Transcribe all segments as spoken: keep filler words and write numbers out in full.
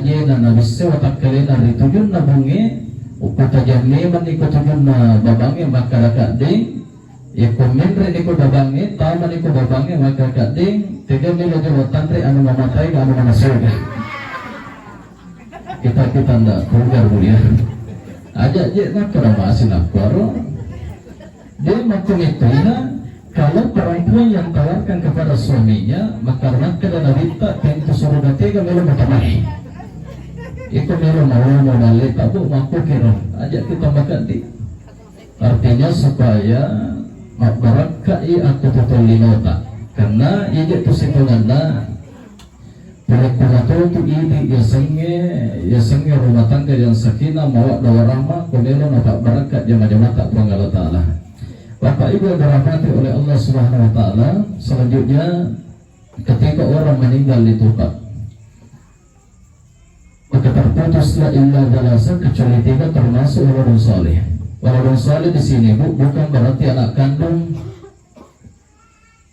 Yena nabisse watakkalena ri tujunna bunge, uppatajang memanni ko tujunna babangnge makkada kaddeng, yakko menre ni ko babangnge, tamani ko babangnge makkada kaddeng, tega melo jawa tanre anu mamatai anu manasuga. Kita-kita ndak pugar, Bu, ya. Aja je makkada masi nakkaro. Dia makkumettoina, kalau perempuan yang tawarkan kepada suaminya, maka makkada Nabitta, tentu surga tega melo matamai. Itu melo mau mau dalle tabu makku kira. Aja kita makan di. Artinya supaya mabbarakkai aku tutul linota. Karena ije tu situnganna Pura-pura totu idi yasengnge, yasengnge rumah tangga yang sakinah mawaddah warahmah, ko melo napabbarakka jama-jamata Puang Allah Ta'ala. Bapak Ibu yang dirahmati oleh Allah Subhanahu wa Ta'ala, selanjutnya ketika orang meninggal itu, Pak, maka terputuslah illa thalatha, kecuali tiga, termasuk waladun saleh. Waladun saleh di sini, Bu, bukan berarti anak kandung.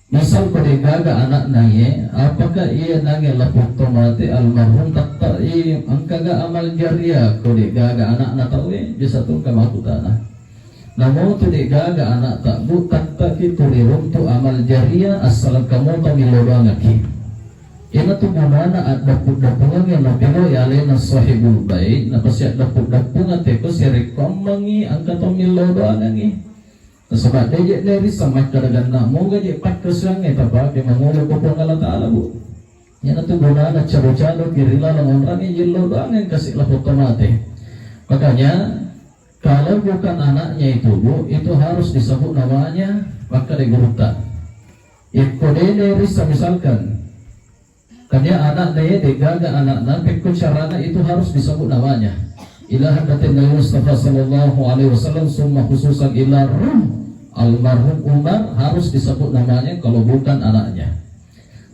Misal ko de'gaga ana'na iye, apakah iye nange lapong to mate almarhum tette i engkaga amal jariah ko de'gaga ana'na tauwe? Biasa tu engka makkutana. Namo tu de'gaga ana'ta, Bu, tette ki tu ri runtu amal jariah, assaleng kamu to millo doangekki. Iyana tu gunana addappu-dappungengnge napiloi alena sahibul bait, napasiaddappu-dappungeng teko sirekkoammengngi engka to millo doangengngi. Nasaba de' je' nerisseng makkada ganna moga je' pakkasiwiangnge tapake mangolo ko Puang Allah Ta'ala, Bu. Iyana tu gunana calo-calo ki ri laleng onrangnge, yello doangeng kasi' lapong to mate. Makanya kalau bukan anaknya itu, Bu, itu harus disebut namanya, makkada gurutta. Yakko de' nerisseng misalkan Tania ana'na iye de'gaga ana'na, pekko carana itu harus disebut namanya. Ila hadratin Nabi Mustafa sallallahu alaihi wasallam, summa khususan ila ruh almarhum Umar harus disebut namanya kalau bukan anaknya.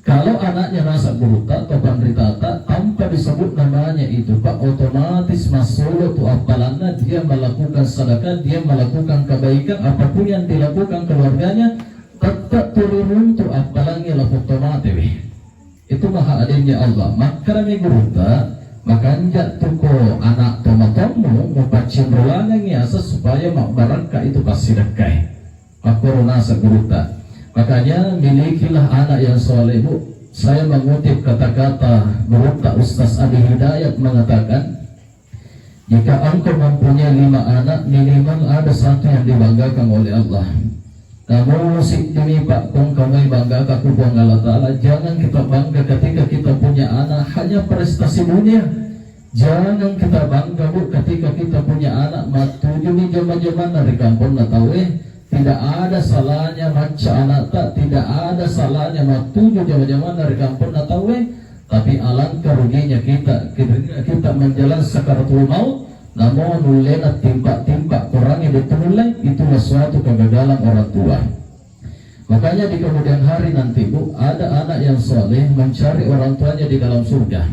Kalau anaknya nasab gurutta atau panritata tanpa disebut namanya itu, Pak, otomatis masolo tu appalanna dia melakukan sedekah, dia melakukan kebaikan, apapun yang dilakukan keluarganya, tetap turun tu appalangnge lapong to mate we. Itu maha adilnya Allah. Makkedami gurutta, makanja' tu ko ana' tomatoammu mupaccinrolangengngi asa supaya mabbarakka itu passidekkae. Makkoro naseng gurutta. Makanya milikilah anak yang soleh, Bu. Saya mengutip kata-kata gurutta Ustaz Adi Hidayat mengatakan, jika engkau mempunyai lima anak, minimal ada satu yang dibanggakan oleh Allah. Namun, siddimi, Pak, kong kamai bangga ka ku Puang Allah Ta'ala, jangan kita bangga ketika kita punya anak hanya prestasi dunia. Jangan kita bangga, Bu, ketika kita punya anak matujumi jama-jamanna ri kamponna tauwe. Tidak ada salahnya macca anakta, tidak ada salahnya mattuju jama-jamanna ri kamponna tauwe. Tapi alangkah ruginya kita, kita, kita menjelang sakaratul maut, namo nullena timpa-timpa korangnge de' tu nulle, itulah suatu kegagalan orang tua. Makanya di kemudian hari nanti, Bu, ada anak yang soleh mencari orang tuanya di dalam surga.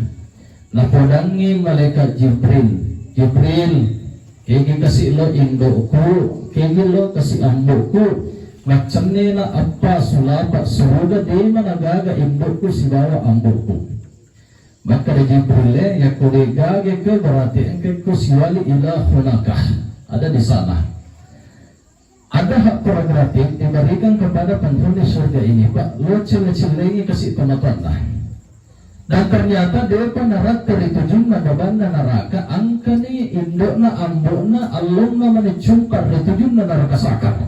Napodangngi malaikat Jibril, Jibril, Kegi kasi' lo indo'ku, kegi lo kasi' ambo'ku. Maccennena eppa sulapa' suruga, de' managaga indo'ku sibawa ambo'ku. Makkeda Jibril, e, yakko de' gaga ke, berarti engka ko siwali ila hunaka. Ada di sana. Ada hak prerogatif diberikan kepada penghuni surga ini, Pak. Lo celle-cellengi kasi' tomatoanna. Dan ternyata de'pa naratta ri tujunna babanna naraka, engkani indo'na, ambo'na, allonna mani cumpa ri tujunna naraka sakar.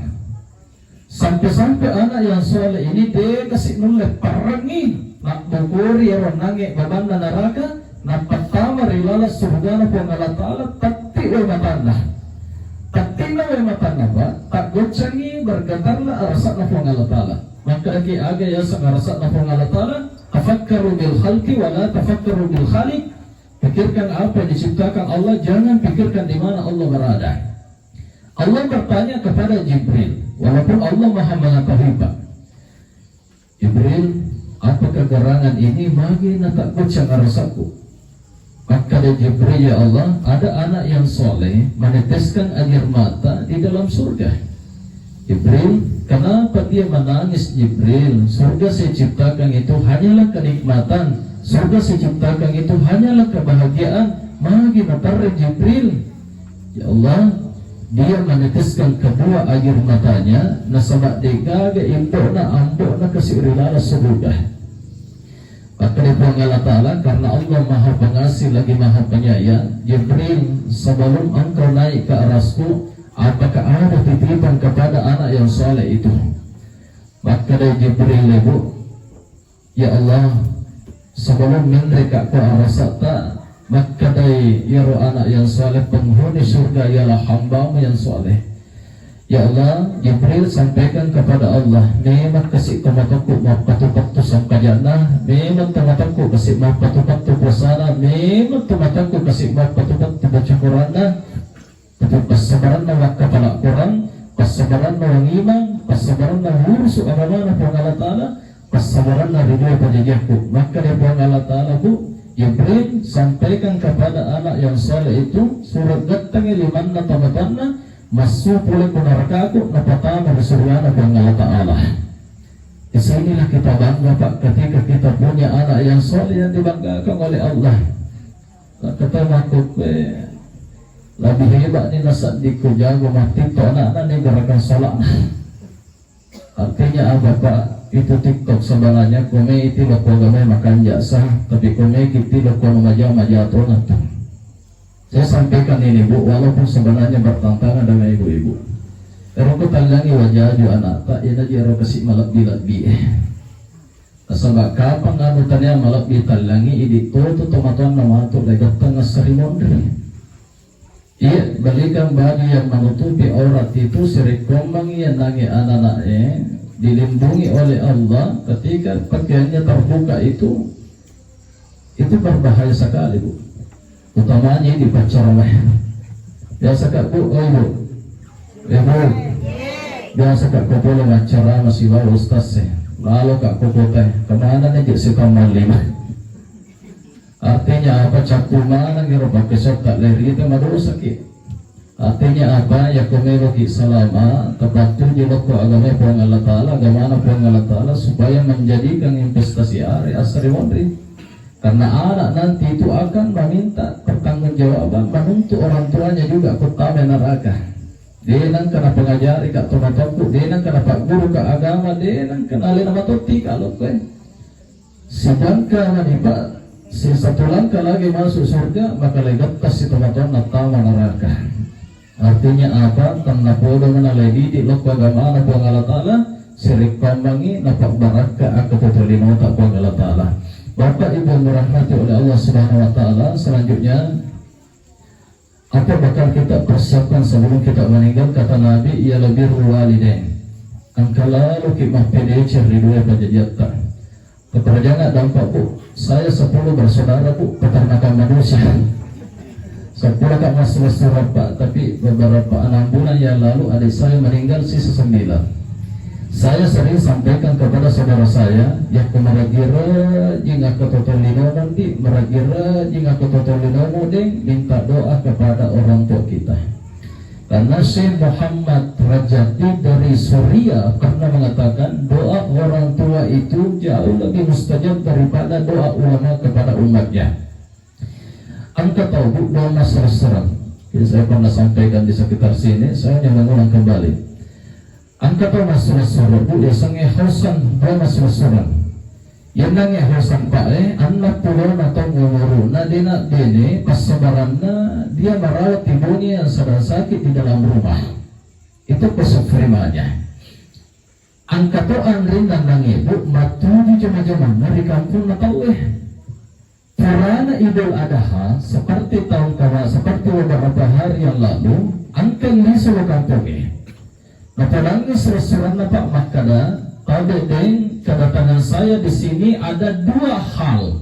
Sampai-sampai anak yang soleh ini de' kasi' nulle parengngi, nabbokori ero nange babanna naraka, nappattama ri laleng surgana Puang Allah Ta'ala, tetti' wae matanna. Tetti'na wae matanna, Pak, taggoccangngi bergetarna arasa'na Puang Allah Ta'ala. Makkedaki aga yaseng arasa'na Puang Allah Ta'ala, tafakkaru bil khalqi wa la tafakkaru bil khaliq. Pikirkan apa yang diciptakan Allah, jangan pikirkan di mana Allah berada. Allah bertanya kepada Jibril, walaupun Allah Maha Mengetahui, Pak. Jibril, apakah gerangan ini magi nataggoccang arasa'ku? Makkeda Jibril, ya Allah, ada anak yang soleh meneteskan air mata di dalam surga. Jibril, kenapa dia menangis, Jibril? Surga saya ciptakan itu hanyalah kenikmatan, Surga saya ciptakan itu hanyalah kebahagiaan. Magi natarre Jibril. Ya Allah, dia meneteskan kedua air matanya, nasaba degaga indokna ambokna kasi ri laleng suruga. Makkeda Puang Allah Ta'ala, karena Allah Maha Pengasih lagi Maha Penyayang, Jibril, sebelum engkau naik ke arasku, apakah ada titipan kepada anak yang soleh itu? Makkeda Jibril, Ibu, Ya Allah, sebelum menreka ko arasata, makkedai iyaro anak yang soleh, penghuni surga ialah hambamu yang soleh. Ya Allah, Jibril sampaikan kepada Allah, memang kasi tomatokku mappatu-patu sampajanna, memang tomatokku kasi mappatu-patu puasana, memang tomatokku kasi mappatu-patu baca Quranna, tapi passabaranna wakkapala Quran, passabaranna wangimang, passabaranna wurusu agamana Puang Allah Ta'ala, passabaranna ri dua pajajiakku. Makkeda Puang Allah Ta'ala, Bu, Jibril, sampaikan kepada anak yang soleh itu, suruh gettangi limanna tomatoanna, massu pole ku narakaku, napatama ri surgana Puang Allah Ta'ala. Di sinilah kita bangga, Pak, ketika kita punya anak yang soleh yang dibanggakan oleh Allah. Kata makkukkue, lebih hebat ni nasaddikku jago mattitto anakna ni gerakan salakna. Artinya apa, Pak? Itu TikTok sebenarnya kome iti lokko agamae makanja sah, tapi kome kiti lokko maja-maja tona tu. Saya sampaikan ini, Bu, walaupun sebenarnya bertentangan dengan ibu-ibu. Ero ku tallangi wajaju anakta, ina ji ero kasi malebbi-lebbi. Nasaba kapang anu tania malebbi tallangi, idi toto tomatoanna matu legattang assari monri. Iya, belikan baju yang menutupi aurat itu, sirekkoammengi yang nangi anak-anak, eh, dilindungi oleh Allah. Ketika pakaiannya terbuka itu, itu berbahaya sekali, Bu. Utamanya di paccaramai. Biasa kak, Bu, oh, Ibu. Ibu. Biasa kak, ko pole maccarama sibawa ustaz e. Lalo kak ko kota e. Kemana nih, Cek, si Taman Lima? Artinya apa? Cappu maneng ero pakai sotta leri itu madosa ki. Artinya apa? Ya ko meloki salama, tepattuji lokko agama Puang Allah Ta'ala, agamana Puang Allah Ta'ala, supaya menjadikan investasi are asari monri. Karena anak nanti itu akan meminta pertanggungjawaban, menuntut orang tuanya juga, kutama neraka. De nengka napengajari ka tomatokku, de nengka napagguru ka agama, de nengka nalena matotti ka lokko e. Sedangkan nih, Pak, si satu langkah lagi masuk surga, maka legattasi tomatoanna tama neraka. Artinya apa? Tennapodo mana ledidik lokko agamana Puang Allah Ta'ala, sirekkoammengi napabbarakka akkatotollinota Puang Allah Ta'ala. Bapak Ibu yang dirahmati oleh Allah Subhanahu wa Ta'ala, selanjutnya, apa bakal kita persiapkan sebelum kita meninggal? Kata Nabi, ialah birrul walidain. Engka laloki mappedeceng ri dua pajajiatta. Keperjangan dampak, Bu. Saya sepuluh bersaudara, Bu, peternakan manusia. Sepuluh kak masuk surga, Pak, tapi beberapa enam bulan yang lalu adik saya meninggal, sisa sembilan. Saya sering sampaikan kepada saudara saya, yakko marajing-rajing akkatotollinona, di marajing-rajing akkatotollinona, deng, minta doa kepada orang tua kita. Karena Syekh Muhammad Rajati dari Suriah pernah mengatakan, doa orang tua itu jauh lebih mustajab daripada doa ulama kepada umatnya. Engka tau, Bu, doa massarang-sarang. Yang saya pernah sampaikan di sekitar sini, saya hanya mengulang kembali. Engka tau massarang-sarang, Bu, yasengnge Hasan, doa massarang-sarang. Yennangnge Hasan, Pak, eh, enneng pulona taung umuruna, de nabbene, passabaranna dia merawat ibunya yang sedang sakit di dalam rumah. Itu konsekuensinya. Engka to anrinna nangnge, Bu, mattuju jama-jamanna ri kampungna tauwe. Purana Idul Adha, seperti tahun kema-, seperti beberapa hari yang lalu, engka lisu lo kampongnge. Napodangngi sura-suranna, Pak, makkeda, "Tabe deng, kedatangan saya di sini ada dua hal.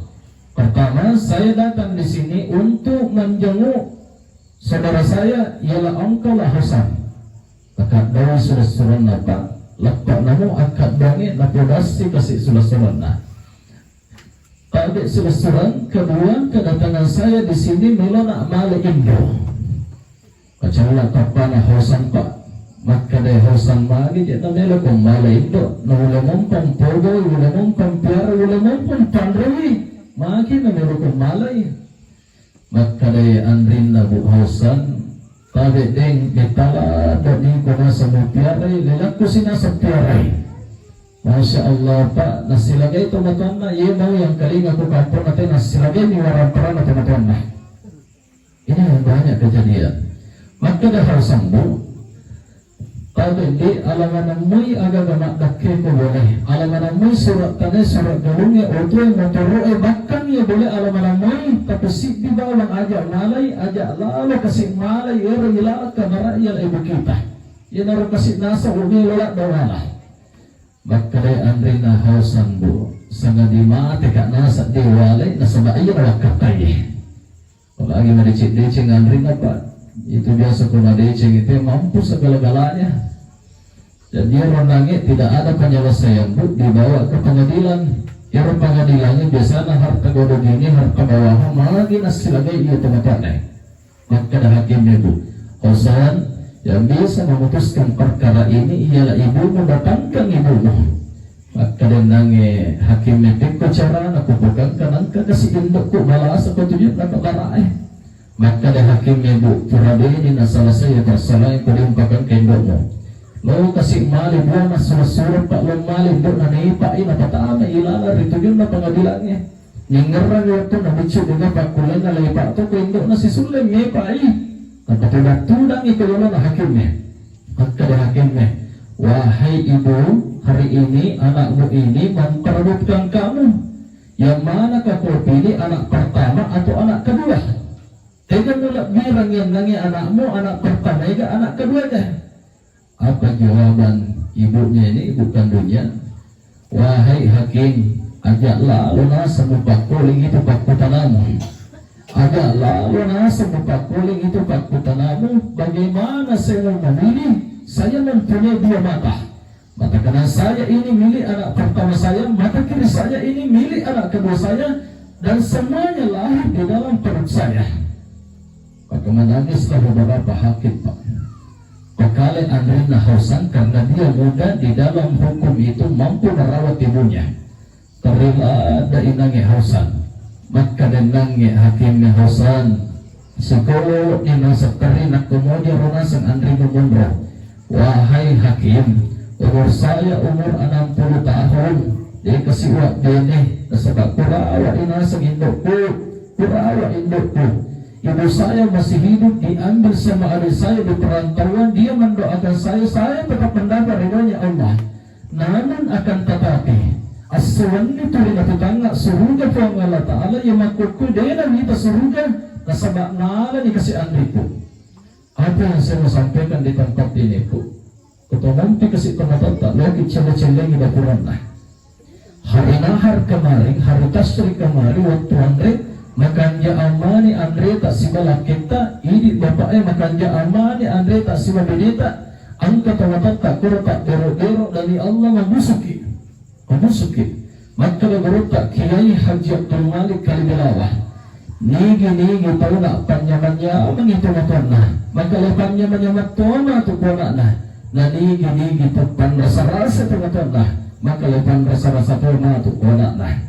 Pertama, saya datang di sini untuk menjenguk saudara saya, ialah engkau lah Hasan." Takaddai sura-suranna, Pak, leppa namo akkaddangnge, napodassi kasi sura-suranna. Tabe sura-surang, kedua, kedatangan saya di sini melo na male indo. Pacalla tappana Hasan, Pak. Makkeda Hasan, magi je na melo ko male indo, na ule mompang podo, ule mompang piara, ule mompang panrewi. Magi na meloku malai. Makkedai anrinna Bu Hausan, tabe deng, mitala doni ko naseng mupiarai, lelakku si naseng piarai. Masya Allah, Pak, nasilagai tomatoanna, ye mau yang kalinga ku kampung nate nasilagai mi waramparana tomatoanna. Ini yang banyak kejadian. Makkeda Hausan, Bu, tabe de, ala maneng moi agaga maddakke ko boleh. Ala maneng moi surat tanai, surat galungnge, otoe, motoroe, bakkangnge boleh ala maneng moi, tapi siddi bawang aja malai, aja lalo kasi malai, ero ilala kabara iya ibu kita. Iyanaro kasi nasa umi lola dawala. Makkedai anrinna Hausan, Bu, sangadi mate ka nasa de walai, nasaba iya na wakkattai. Apalagi madeceng-deceng anrinna, Pak. Itu biasa ko madeceng itu mampu segala-galanya. Dan dia ronange tidak ada penyelesaian, Bu, dibawa ke pengadilan. Ero pengadilannya biasanya harta gono gini, harta bawahan, magi nasilagai iya teman-teman. Makkeda hakimnya, Bu, Hausan, yang bisa memutuskan perkara ini ialah ibumu, datangkan ibumu. Makkeda nange hakimnya, pekko carana kupokangka nangka kasi indokku balasa ko tujunna kabarae. Makkeda hakimnya, Bu, pura beni na selesai persoalan ko dimpakangka indokmu. Lo kasi mali buana sura-sura, Pak, lo mali indokna nepa ina patama ilala ri tujunna pengadilannya. Ningerrangi wettunna biccu dega pakkulenna lepa to ko indokna sisulle mepai. Napatudang-tudangi ko yolona hakimnya. Makkeda hakimnya, "Wahai ibu, hari ini anakmu ini memperebutkan kamu. Yang manakah kau pilih, anak pertama atau anak kedua? Tega mu lebbirangi ennangi anakmu, anak pertama ega anak kedua ega?" Apa jawaban ibunya ini, ibu kandungnya? "Wahai hakim, aja lalo naseng mupakkuling itu pakkutanamu. Aja lalo naseng mupakkuling itu pakkutanamu. Bagaimana saya mau memilih? Saya mempunyai dua mata. Mata kanan saya ini milik anak pertama saya, mata kiri saya ini milik anak kedua saya, dan semuanya lahir di dalam perut saya." Maka menangislah beberapa hakim, Pak. Pakale anrinna Hausan karena dia muda di dalam hukum itu mampu merawat ibunya. Terima ada inangi Hausan. Maka denangi hakimnya Hausan. Sikolo ni naseng terina kemudian ronaseng anrinna munro. Wahai hakim, umur saya umur enam puluh tahun. Dia kesiwa bene, nasaba kurawa inaseng indokku. Kurawa indokku. Ibu saya masih hidup, diambil sama adik saya di perantauan, dia mendoakan saya, saya tetap mendapat ridhonya Allah. Namun akan tetapi, assuwanni tuli natutangnga suruga Puang Allah Ta'ala, iya makkukku dena wita suruga, nasaba nalani kasi anriku. Apa yang saya mau sampaikan di tempat ini, Bu? Kutomompi kasi tomatoatta, loki celle-cellengi dapuranna. Hari Nahar kemarin, hari Tasyrik kemarin, waktu anre, makanja amani anre tak siba lakketta, idi bapak e makanja amani anre tak siba bedeta, engka tomatoatta kuro tak bero-bero dari Allah mabusuki. Mabusuki. Makkeda gurutta Kiai Haji Abdul Malik Kalibilawa. Nigi-nigi tauna panyamang-nyamangi tomatoanna. Makkeda panyamang-nyamang toma tu kona'na. Na nigi-nigi tu panrasa-rasa tomatoanna. Makkeda panrasa-rasa toma tu kona'na.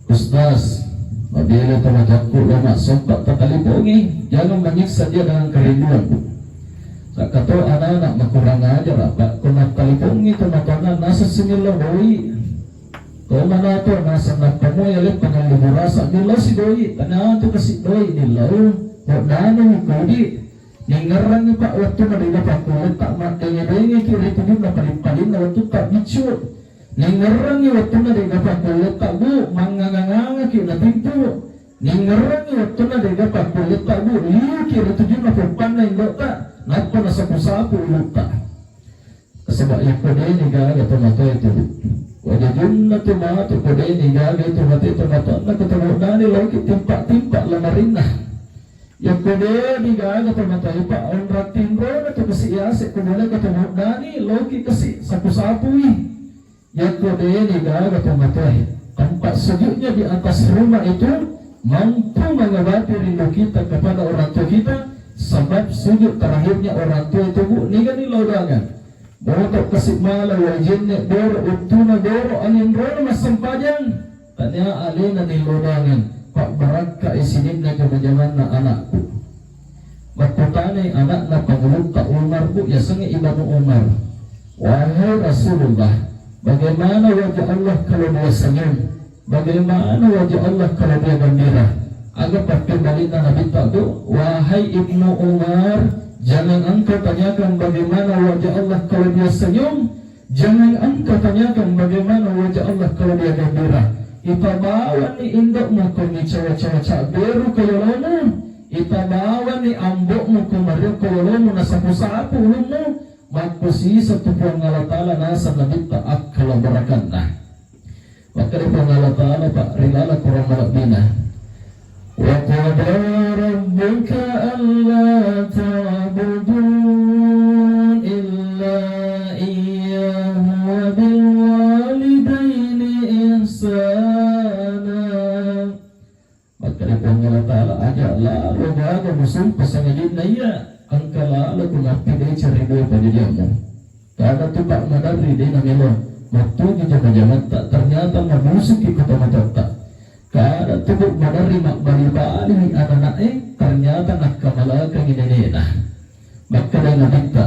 Ustaz, mabela tomatoakku lo massompa tatalipongi. Jangan menyiksa dia dengan kerinduan, Bu. Sakkato anak-anak makurang ajar apa, ko nattalipongi tomatoanna naseng simillau doi. Ko manato naseng nappa moya leppa nalli burasa, millau si doi, tanatu kasi doi millau, ko danu kodi. Ningerrangi, Pak, wettunna dega pakkulletta maddenge-dengeki ri tujunna paling-palinna wettutta biccu. Ningerrangi wettunna dega pakkulletta, Bu, manganga-ngangaki natimpu. Ningerrangi wettunna dega pakkulletta, Bu, liuki ri tujunna poppanna indotta, nappa nasapu-sapu ulutta. Nasaba yakko deni gaga tomatoa itu, Bu, wajajunna tu matu ko deni gaga itu mate tomatoanna, ko taboddani loki timpa-timpa lamarinna. Yakko deni gaga tomatoa, Pak, onrang tinrona tu kasi yase ko bole ko taboddani loki kasi sapu-sapui. Yakko deni gaga tomatoae, tempat sujudnya di atas rumah itu mampu mengobati rindu kita kepada orang tua kita, sebab sujud terakhirnya orang tua itu, Bu, nigani lao gaga. Boto kasi mala wai jenne doro, uttuna doro, alinrona massempajang. Tania alena nilodangeng, pabbarakkai sininna jama-jamanna anakku. Makkutanai anakna pangulutta Umar, Bu, yasengnge Ibnu Umar, "Wahai Rasulullah, bagaimana wajah Allah kalau dia senyum? Bagaimana wajah Allah kalau dia gembira?" Aga pappebbalinna Nabitta, Bu, "Wahai Ibnu Umar, jangan engkau tanyakan bagaimana wajah Allah kalau dia senyum, jangan engkau tanyakan bagaimana wajah Allah kalau dia gembira." Ipabawani indokmu ko micawa-cawa cabberu ko yolomu, ipabawani ambokmu ko mario ko yolomu nasapu-sapu ulummu, makkusisa tu Puang Allah Ta'ala naseng Nabitta akkala barakanna. Makkeda Puang Allah Ta'ala, Pak, ri laleng Qur'an malebbina, "Wa qada rabbuka alla ta'budu illa iyyahu wa bil walidaini ihsana." Makkeda Puang Allah Ta'ala, "Aja lalo gaga musumpa sangajinna iya, engka lalo ku mappedeceng ri dua pajajiammu." Kada tu, Pak, maderri de namelo mattuju jama-jamatta, ternyata mabusuki kota matotta. Kada tu, Bu, maderri mabbali-bali anana'e, ternyata nakkamalakangi nenena. Makkeda Nabitta,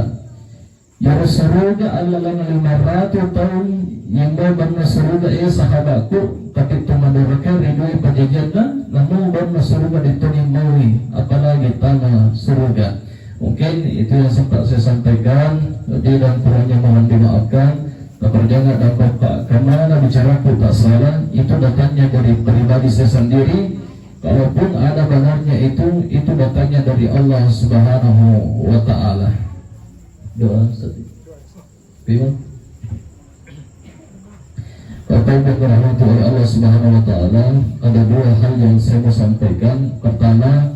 "Iyaro suruga allaleng lima ratu taung, yembo banna suruga, eh, sahabatku, tapi tu madoraka ri dua pajajianna, namu banna suruga ditoni maui, apalagi tama suruga." Mungkin itu yang sempat saya sampaikan, lebih dan kurangnya mohon dimaafkan. Taperjanga dan Bapak, kemana bicaraku tak salah, itu datangnya dari pribadi saya sendiri. Kalaupun ada benarnya itu, itu datangnya dari Allah Subhanahu wa Ta'ala. Doa satu. Terima. Bapak Ibu yang dirahmati oleh Allah Subhanahu wa Ta'ala, ada dua hal yang saya mau sampaikan. Pertama,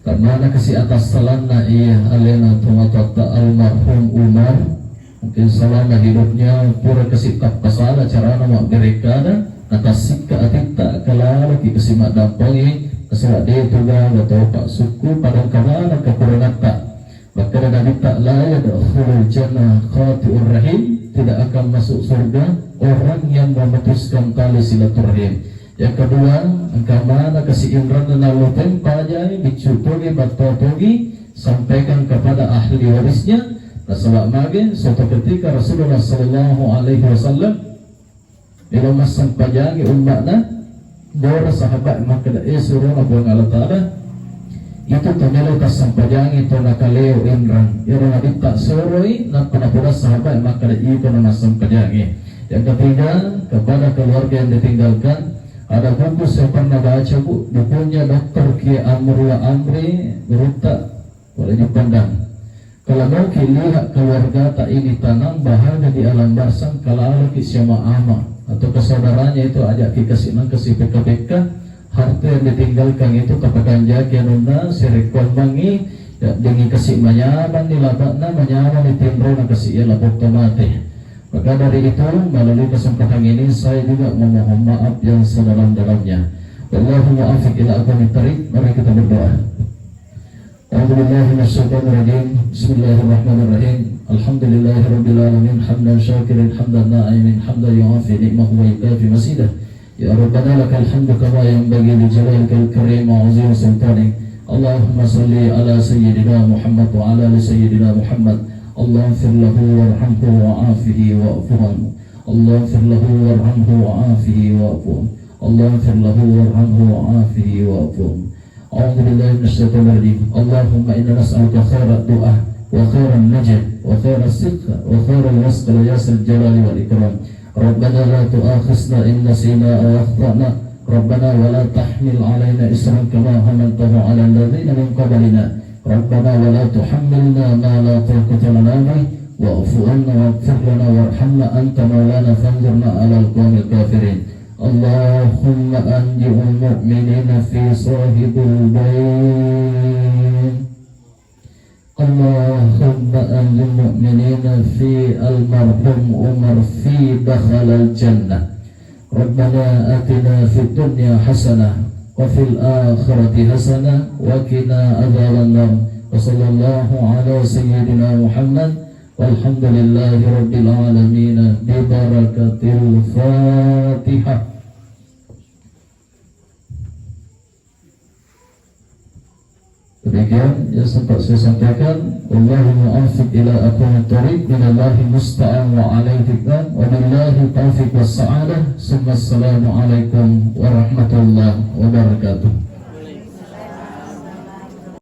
karena kasi atas salanna iya alena tomatoatta almarhum Umar, mungkin selama hidupnya pura kasi tappasala carana mabbere kada, natassikka atitta, kalalaki kasi maddampengi, nasaba de tu gaga tau paksukku, padang kabana kakurangatta. Makkeda Nabitta, "La yadkhulul jannah qati'ur rahim," tidak akan masuk surga orang yang memutuskan tali silaturahim. Yang kedua, engka mana kasi inranna nallo tempa jai, biccu togi, battoa togi, sampaikan kepada ahli warisnya. Nasaba mage, suatu ketika Rasulullah sallallahu alaihi wasallam melo massempajangi umma'na, dora sahabat makkeda, "Eh, surona Puang Allah Ta'ala, itu to melo tassempajangi to nakaleo inrang." Iyaro Nabitta soroi, nappa napoda sahabat makkeda, "Iko na massempajangi." Yang ketiga, kepada keluarga yang ditinggalkan, ada buku saya pernah baca, Bu, bukunya dokter Kiai Amrullah Amri, Gurutta, boleh dipandang. Kalau mau ki lihat keluargata ini tenang, bahagia di alam barzakh, kalau ki sama ama atau ke saudaranya itu ajak ki kasih nang kasih pekka-pekka, harta yang ditinggalkan itu tapakanjaki anunna, sirekkuammengi, ya, dengi kasih manyaman ni labakna, manyaman ni tinrona kasih ya lapokka mate. Maka dari itu, melalui kesempatan ini, saya juga memohon maaf yang sedalam-dalamnya. Wallahul muwaffiq ila aqwamit thariq. Mari kita berdoa. أعوذ بالله من الشيطان الرجيم. بسم الله الرحمن الرحيم. الحمد لله رب العالمين. حمدا شاكرا، حمدا ناعما، حمدا يوافي نعمه ويكافي مزيده. يا ربنا لك الحمد كما ينبغي لجلالك الكريم وعظيم سلطانك. اللهم صل على سيدنا محمد وعلى آل سيدنا محمد. اللهم اغفر له وارحمه وعافه واعف عنه. اللهم اغفر له وارحمه وعافه واعف عنه. اللهم اغفر له وارحمه وعافه واعف عنه. أعوذ بالله من الشيطان الرجيم. اللهم إنا نسألك خير الدعاء وخير النجاة وخير الصدق وخير الرزق يا ذا الجلال والإكرام. ربنا لا تؤاخذنا إن نسينا أو أخطأنا. ربنا ولا تحمل علينا إصرا كما حملته على الذين من قبلنا. ربنا ولا تحملنا ما لا طاقة لنا به واعف عنا واغفر لنا وارحمنا أنت مولانا فانصرنا على القوم الكافرين. اللهم أنجي المؤمنين في صاحب البيت. اللهم أنجي المؤمنين في المرحوم عمر في دخل الجنة. ربنا آتنا في الدنيا حسنة وفي الآخرة حسنة وقنا عذاب النار. وصلى الله على سيدنا محمد والحمد لله رب العالمين ببركة الفاتحة. Demikian yang sempat saya sampaikan. Wallahul muwaffiq ila aqwamit thariq. Minallahil musta'an wa alaihi tiklan. Wabillahi taufiq was sa'adah. Summa assalamualaikum warahmatullahi wabarakatuh.